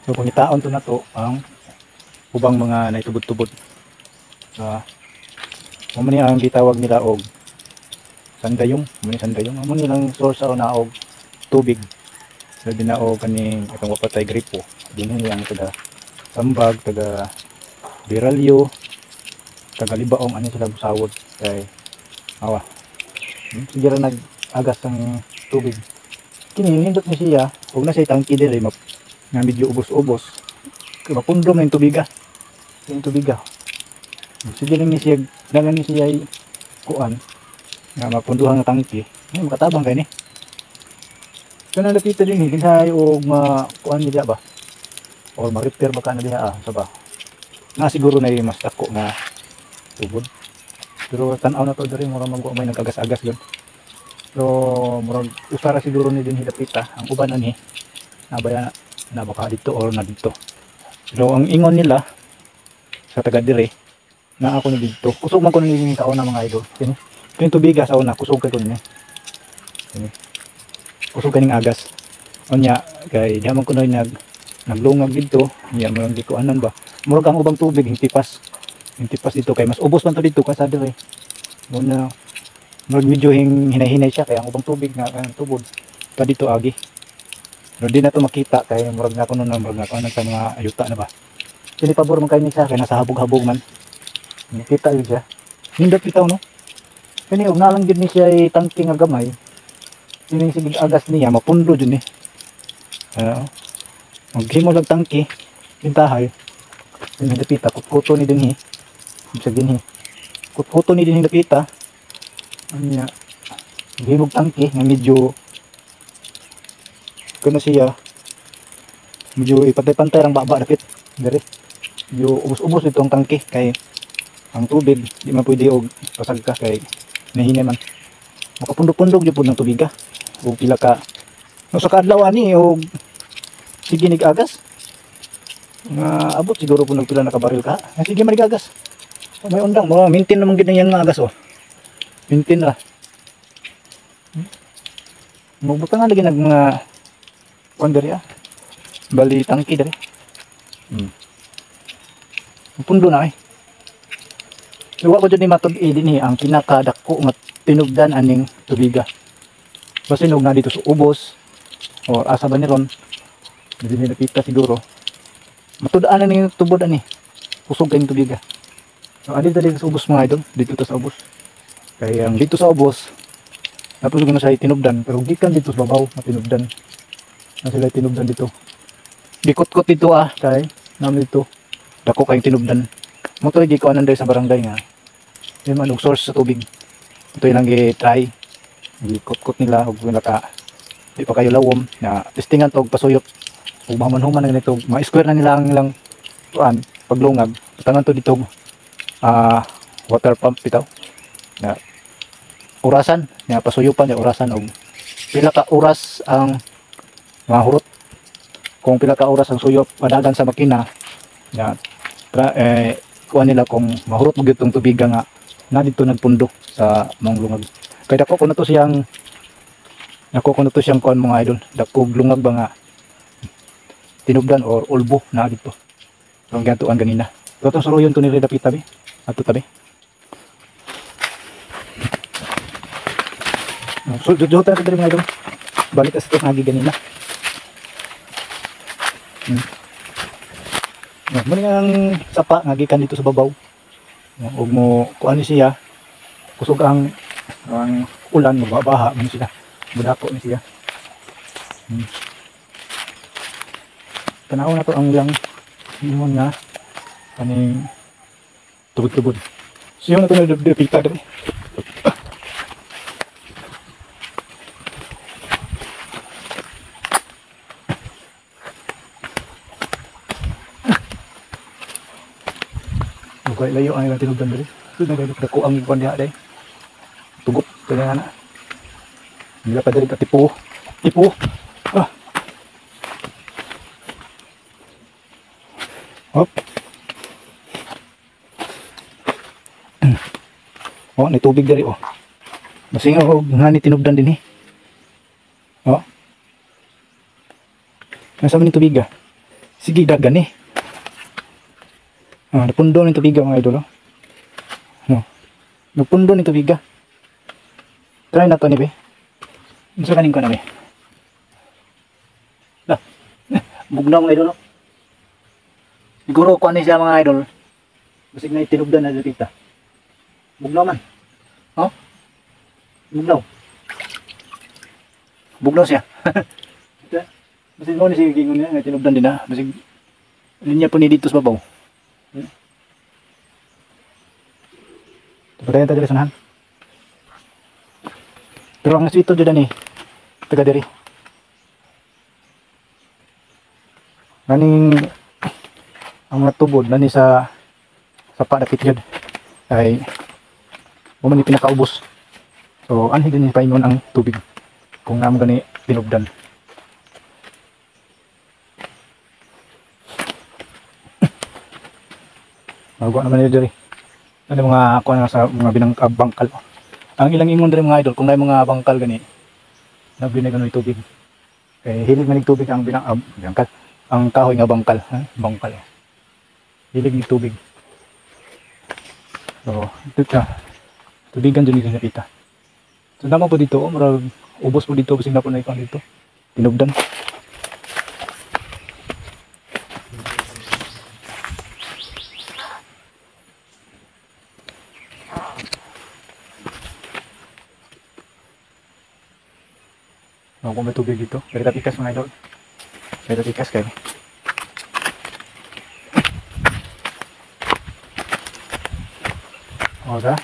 So pangitaon to na to ang ubang mga naitubod-tubod. Mao man ni ang gitawag nila og sandayong, mao ni sandayong. Mao nilang source sa una og tubig. Labi na og kaning itong wapatay gripo. Dinhi ang taga Sambag, taga Biralyo, taga Libaong, ano sila busawod kay awa. Sige ra nag-agas ang tubig. Kini nindot ni siya, ug na siya tangki diri nga medyo ubos-ubos. Kay mapundong na yung tubiga. Yung tubiga. Sige lang ni siya, na lang ni siya kuan nga mapunduhan nga tangki. Ay, makatabang kay ni. Kanang dapita din kinsahay og ma kuan nila ba? Or ma-repair ba ka na diha sa ba? Na siguro na mas dako nga tubod. Pero tan-aw na to diri mura man may nagagas-agas gyud. Pero murag usara siguro ni dinhi dapita ang uban ani nabaya na baka dito or na dito. Pero ang ingon nila sa taga diri na ako ni didto. Kusog man ko ni sa una mga idol. Kini kini tubiga sa una kusog kay ko ni. Kini. Kusog kaning agas. Unya kay di man ko naglungag didto, niya mo lang di ko anan ba. Murag ang ubang tubig hintipas. Hintipas dito kay mas ubos man to dito kaysa diri. Muna murag medyo hinay-hinay siya kay ang ubang tubig nga ang tubod pa dito agi. Pero di na to makita kay murag na kuno na murag na kuno sa mga ayuta na ba. Kini pabor man kay ni siya kay nasa habog-habog man. Nakita yun siya. Nindot bitaw no. Kini og nalang gyud ni siya tangki nga gamay. Kini sige agas niya mapundo jud ni. Maghimo lang tangki pintahay. Kini dapita kutkuto ni dinhi. Sa dinhi. Kutkuto ni dinhi dapita. Anya maghimog tangki nga medyo kuno siya medyo ipantay-pantay ang baba dapit diri. Medyo ubos-ubos dito ang tangki kay ang tubig di man pwede og pasag ka kay nahinay man. Makapundok-pundok jud pud ng tubig ka. Og pila ka no sa kaadlaw ani og sige nig agas nga abot siguro pud nagpila na ka baril ka. Nga sige man agas. So, may undang mo maintain naman gid yang agas oh. Maintain ra. Magbutangan lagi nag mga kuan diri ah. Bali tangki diri. Pundo na eh. Luwa ko dyan ni matud-i dinhi ang pinakadako nga tinubdan aning tubiga. Basin og na dito sa ubos or asa ba ni ron. Dinhi napita siguro. Matud-an na ning tubod ani. Kusog kayong tubiga. So adi dali sa ubos mga idol, dito ta sa ubos. Kay ang dito sa ubos napos ko na siya tinubdan pero gikan dito sa babaw na tinubdan. Na sila tinubdan dito. Gikot-kot dito ah kay namin dito. Dako kayong tinubdan. Mo to gikuanan diri sa barangay nga. Di man og source sa tubig. Ito ilang gi-try. Gikot-kot nila og wala ka di pa kayo lawom na testingan to og pasuyop. Ug mahuman-human na ganito, ma-square na nila ang ilang kuan paglungag. Butangan to dito water pump bitaw. Na orasan, na pasuyupan niya orasan og pila ka oras ang mahurot. Kung pila ka oras ang suyop padagan sa makina na kuha nila kung mahurot mo gyud tong tubiga nga na dito nagpundo sa maong lungag. Kay dako ko na to siyang dako ko na to siyang kuan mga idol, dako lungag ba nga tinubdan or ulbo na dito. So ang gatuan ganina. So itong suruyon to ni Reda Pita bi. Ato tabi. So jujutan ta diri mga idol. Balik sa itong agi ganina. No, muna nga ang sapa nga gikan dito sa babaw. No, ug mo kuan ni siya. Kusog ang ulan mababaha man sila. Budako ni siya. Tanaw na to ang ilang ingon nga kaning tubod-tubod. So yun na to na dipita diri. Okay, layo ang ilang tinubdan diri. So nagdako ang kuan diha day. Tugot kaya na. Nila pa diri ka tipo. Tipo. Ah. Hop. Oh, may tubig diri oh. Masingaw og nga ni tinubdan dinhi. Oh. Nasa man ni tubig ah. Sige dagan eh. Ah, napundo ni tubiga mga idol. Oh. No. Napundo ni tubiga. Try na to ni be. Unsa kaning ko na be? Lah. Bugnaw mga idol. Oh. Siguro kuan ni siya mga idol. Basig na tinubdan na dito. Bugnaw man. Oh? Bugnaw. Bugnaw siya. Basig mo ni siya gingon niya, tinubdan din na. Basig linya po ni dito sa babaw. Patayan tayo diri sa unahan. Pero ang sweet jud ani taga diri. Naning ang mga tubod nani sa padapit jud ay mo man ni pinakaubos. So anhi din paingon ang tubig kung naamo gani tinubdan. Magawa naman nila diri. Ano mga kuan sa mga binang bangkal. Ang ilang ingon diri mga idol kung naay mga bangkal gani nabili na ganoy tubig. Kay hilig man tubig ang bangkal. Ang kahoy nga bangkal, ha? Bangkal. Hilig ni tubig. So, ito ka. Tubigan dyan dito kita. So naman po dito, murag ubos po dito bisig na po na ikaw dito. Tinubdan. Kung may tubig dito, pero tapikas mga idol. Pero tapikas kayo. O sa?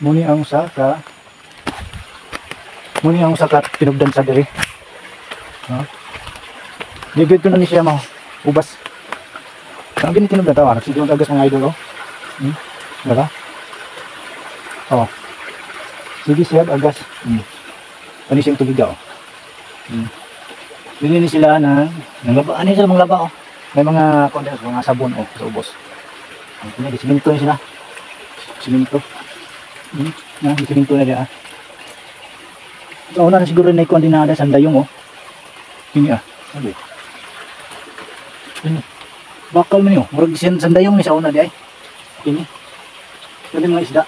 Muni ang saka. Muni ang saka tinubdan sa diri. No? Ligid ko na ni siya mo. Ubas. Ang gini tinubdan tawa. Nagsigil ang tagas mga idol. Oh. Diba? Oh. Sige siya agas. Ano siyang tubig daw? Bili ni sila na ng laba. Ano sila mga laba oh? May mga condense, mga sabon oh sa ubos. Ang kanya, siminto ni sila. Siminto. Na, siminto na diya. So una na siguro na ikuan din na sandayong oh. Kini ah. Ano? Ini. Bakal man niyo. Murag sandayong ni sa una di ay. Kini. Kini mga isda.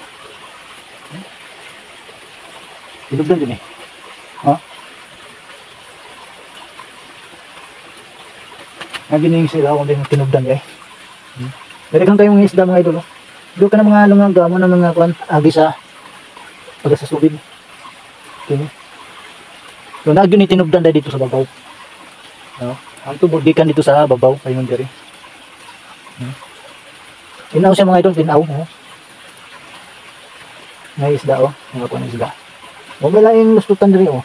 Tinubdan din eh. Ha? Nagining sila kung din tinubdan eh. Dali kang kayong isda mga idol. Oh. Doon ka na mga lungaga mo na mga kuan agi sa pag sa tubig. Okay. So nagyun ni tinubdan dahil dito sa babaw. No? Ang tubod gikan dito sa babaw kayon diri. Tinaw siya mga idol, tinaw. Oh. May isda oh, mga kuan isda. Wa may laing lustutan diri oh.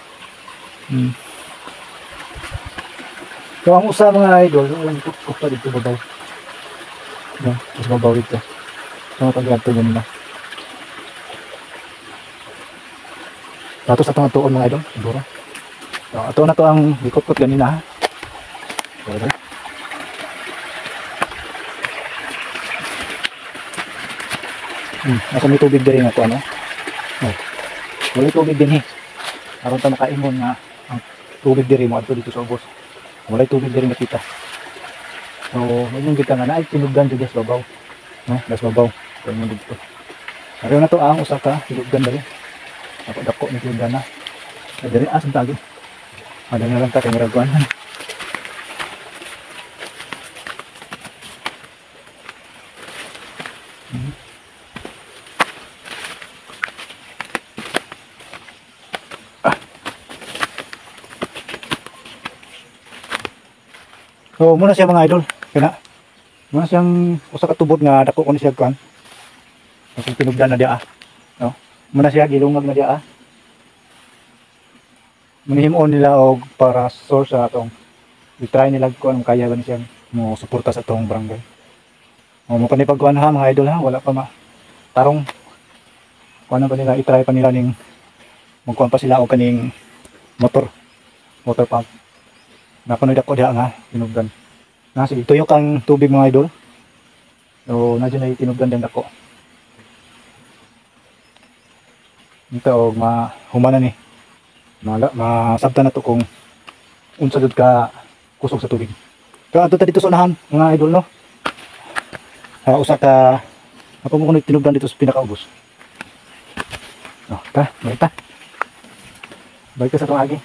So ang usa mga idol, walang tuktok pa dito babaw. No, sa babaw dito. So pag-adto nila. Tapos atong atuon mga idol, siguro. So ato na to ang ikot-kot ganina. Pwede. Nasa may tubig diri nga ko ano. Oh. Walay tubig dinhi. Aron ta makaingon nga ang tubig diri mo adto dito sa ubos. Walay tubig diri makita. So, ingon gid ka nga naay tinubdan jud sa babaw. No, das babaw. Ingon dito. Aron na to ang usa ka tinubdan diri. Ako dako ni tinubdan na. Diri asan tagi. Ada na lang ta kay murag kuan. So muna siya mga idol, kana. Muna siyang usa ka tubod nga dako kuno siya kuan. Kasi tinubdan na diya. No. Muna siya gilungag na diya. Munihimon nila og para source sa atong i-try nila kuan kaya ba ni siya mo suporta sa atong barangay. O mo panipagkuan ha mga idol ha, wala pa ma tarong kuan pa nila i-try pa nila ning magkuan pa sila og kaning motor pump. Nakunoy dako diha nga tinubdan. Na sige tuyok ang tubig mga idol. So na dyan ay tinubdan din dako. Ito og mahumana ni. Masabtan na to kung unsa jud ka kusog sa tubig. Kaya ato ta dito sa unahan, mga idol, no? Usa ka ako mo kuno tinubdan dito sa pinakaubos. Oh, ta, balik ta. Balik ta sa atong agi.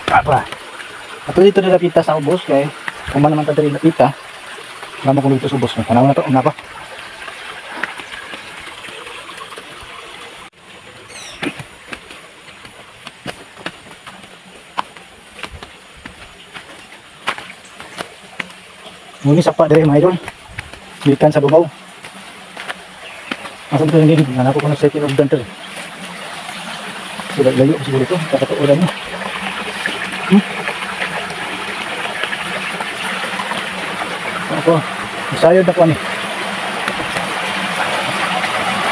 Apa? Ato dito nilapita sa ubos kay kung man naman ta diri lapita. Lamo ko dito sa ubos. Tanaw na to, una pa. Muni sapa diri mga idol. Gikan sa babaw. Asa dito hindi nana ko kuno sa tinubdan diri. Sila layo siguro ito, kakatuoran niya. Ako, sayod na ko ani.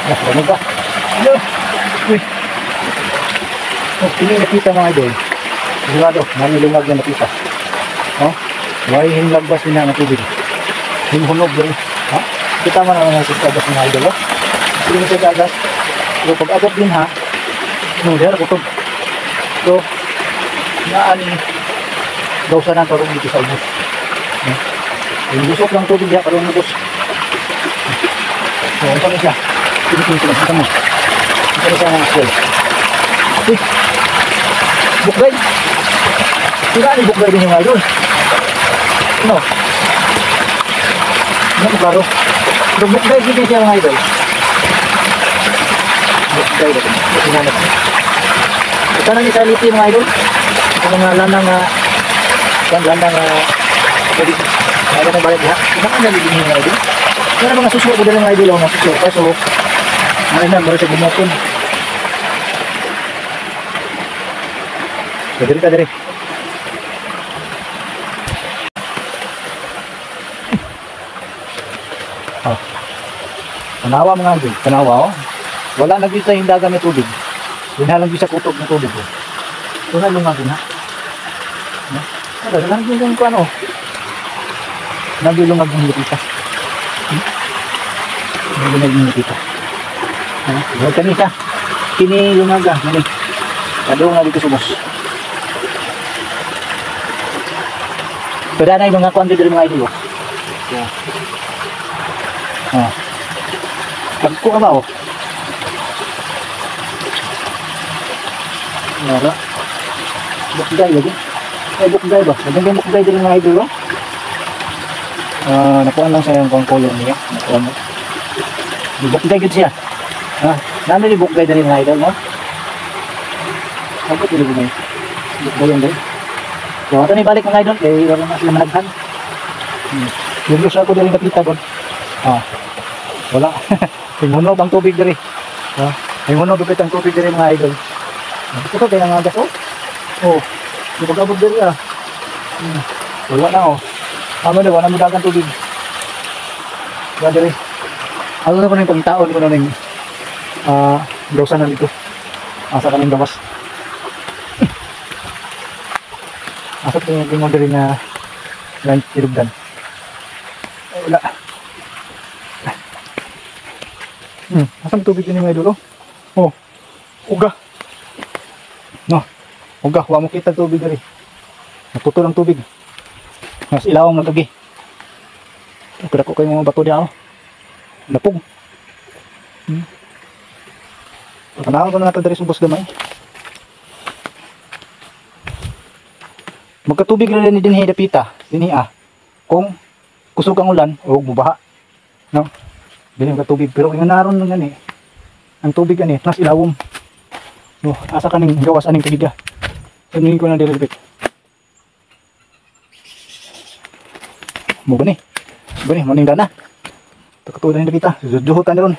Ah, ano ba? Ano? Uy. Oh, kini nakita mga idol. Sigurado, nalilungag na nakita. Oh, way hinlagbas nila ng tubig. Hinhunog diri. Ha? Kita man naman sa tagas mga idol, oh. Sige sa tagas. Pero pag abot din ha. No, dira ko to. So, naani gawsa na karon dito sa ubos. Yung gusok ng tubig diha karon ubos. So, unsa ni siya? Kita mo. Unsa ni siya mga idol? Uy. Bukday. Sira ni bukday din yung idol. No. Ano ko klaro? Pero bukday din siya mga idol. Bukday ba ito? Hinanap. Ito na ni sa liti mga idol. Ito mga lanang lanang pwede ano na balik diha. Ito na nalilin mga idol. Pero mga suso ko dala mga idol, mga suso. Kaso, ano na, mara siya gumapon. So, diri ta diri. Oh. Tanawa mga idol, tanawa oh. Wala na gyud sa hindagan ng tubig. Dinhalang gyud sa kutob ng tubig. Oh. Ito na lungag din ha. No? Wala lang gyud ang kuan oh. Nagilungag ng lupita. Nagilungag ng lupita. Ha? Huwag kami siya. Kini lungaga. Kini. Kadung na dito subos. Pero na yung mga kuan dito mga idol. Yeah. Ah. Pagko ka ba oh? Wala. Bukday lagi. Ay bukday ba? Magandang bukday dito mga idol oh. Nakuha lang siya yung color niya. Nakuha mo. Bukday gud siya. Ah, nano ni bukday dali mga idol, no? Ako dili gud. Bukday yan dali. So, ato ni balik mga idol kay wala na sila managhan. Yung gusto ako dali kapita gon. Ah. Wala. Hingunob ang tubig diri. Ah, hingunob dupit ang tubig diri mga idol. Ito kay nga gas oh. Oh, di pag-abot diri ah. Wala na oh. Amo na wala mo dagan tubig. Wala diri. Ano na ko ning pangitaon ko na ning gawsan na dito. Asa kaning gawas. Asa tingin mo diri na lan tirugdan. Wala. Asang tubig ini mga idol oh? Oh. Uga. No. Uga, wa mo kita tubig diri. Naputol ang tubig. Mas ilawom na tugi. Dako kay mga bato diha oh. Lapog. Tanawon ko na nato diri sa ubos gamay. Magkatubig ra ni dinhi dapita, dinhi ah. Kung kusog ang ulan o mubaha. No? Dili magkatubig pero ingon naron lang gani. Ang tubig ani nas ilawom. No, asa kaning gawas aning tubig ah. Sanin ko na diri dapit. Mo gani. Gani mo ning dana. Takatudan ni dapita, juhutan ron.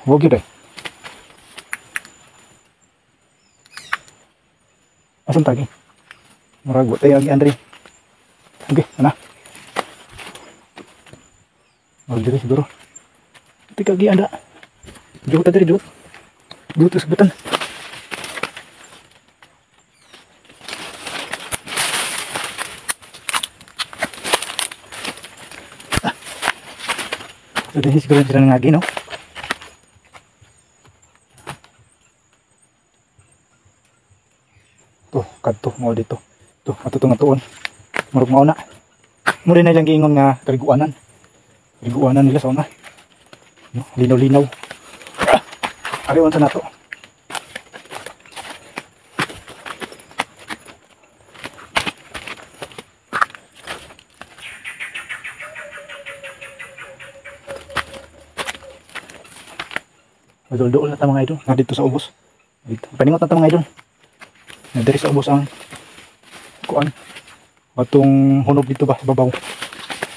Wo gyud eh. Asan tagi? Murag wa tayo agi Andre. Okay, ana. Oh, diri siguro. Tika gi anda. Juot diri juot. Juot sa butan. So diri siguro sila nangagi, no? To, kadto mo dito. To, ato tong atuon. Murag mao na. Mura na ilang giingon nga kaliguanan. Kaliguanan nila sa una. No, linaw-linaw. Ariwan sa nato. Madol-dool na ta mga idol. Nga dito sa ubos. Dito. Paningot na ta mga idol. Nga diri sa ubos ang kuan. Atong hunob dito ba sa babaw.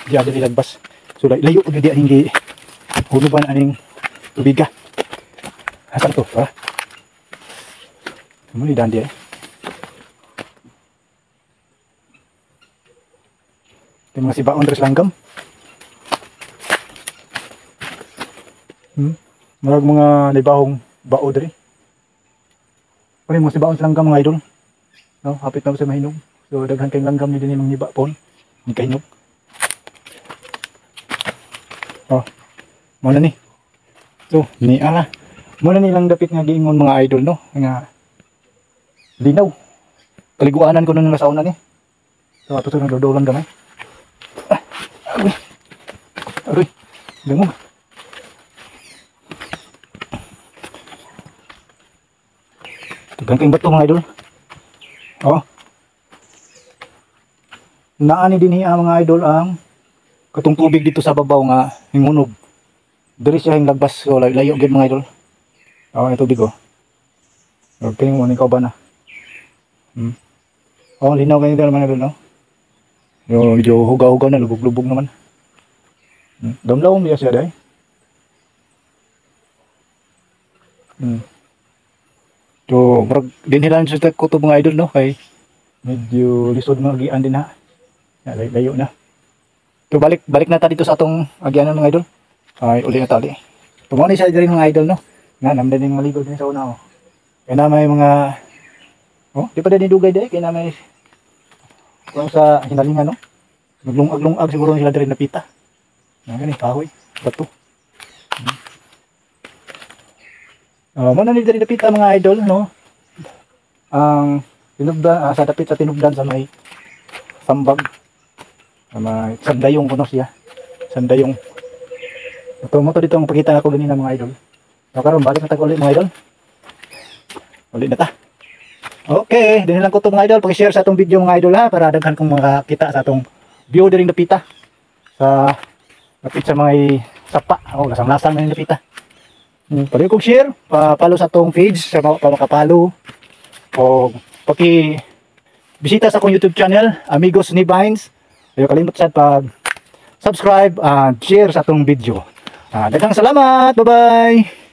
Di ada nilagbas. So layo pag di aning hunoban aning tubiga. Asan to? Ha? Ano ni dandi eh? Ito mga sibaon tres langgam. Marag mga libahong bao diri. Pare mga sibaon sa langgam mga idol. No, hapit na sa mahinog. So daghan kay langgam ni dinhi mga niba pon. Ni kahinog. Oh. Mo na ni. So, ni ala. Mo na nilang dapit nga giingon mga idol, no, nga linaw. Kaliguanan ko nun sa una ni. So ato to nagdodolan gamay. Ah, aroy. Aroy. Dangog. Daghan kayong bato mga idol. Oh. Naani din hiya mga idol ang katong tubig dito sa babaw nga hingunob. Diri siya hinglagpas, so layo gyud mga idol. Oh, ang tubig oh. Okay, mo ni kauban na. Oh, linaw kayo dito mga idol, no? Yo, medyo hugaw-hugaw na, lubog-lubog naman. Damlawom niya siya dai. So, murag dinhi lang sa kutob mga idol, no, kay medyo lisod mga agian din ha. Layo na. So balik na ta dito sa atong agianan mga idol. Ay, uli na ta uli. Tumo ni siya diri mga idol, no. Nga namdan din maligo din sa una, oh. Kay na may mga oh, di pa din dugay dai kay na may kung sa hinalingan, no. Naglungag-lungag siguro sila diri napita. Nga gani kahoy, bato. Mo na ni diri napita mga idol, no. Ang tinubdan sa dapit sa tinubdan sa may sambag. May sandayong kuno siya. Sandayong. Ito mo to dito ang pakita ako ganina mga idol. So karon balik na ta ulit mga idol. Uli na ta. Okay, dinhi lang ko to mga idol. Paki-share sa atong video mga idol ha, para daghan kong makakita sa atong view diring dapita. Sa dapit sa mga sapa. Oh, lasang-lasang na dapita. Pali kong share, pa-follow sa atong page sa pa makapalo. O paki bisita sa akong YouTube channel, Amigos ni Vines. Ayaw kalimot sad pag subscribe and share sa atong video. Daghang salamat. Bye-bye.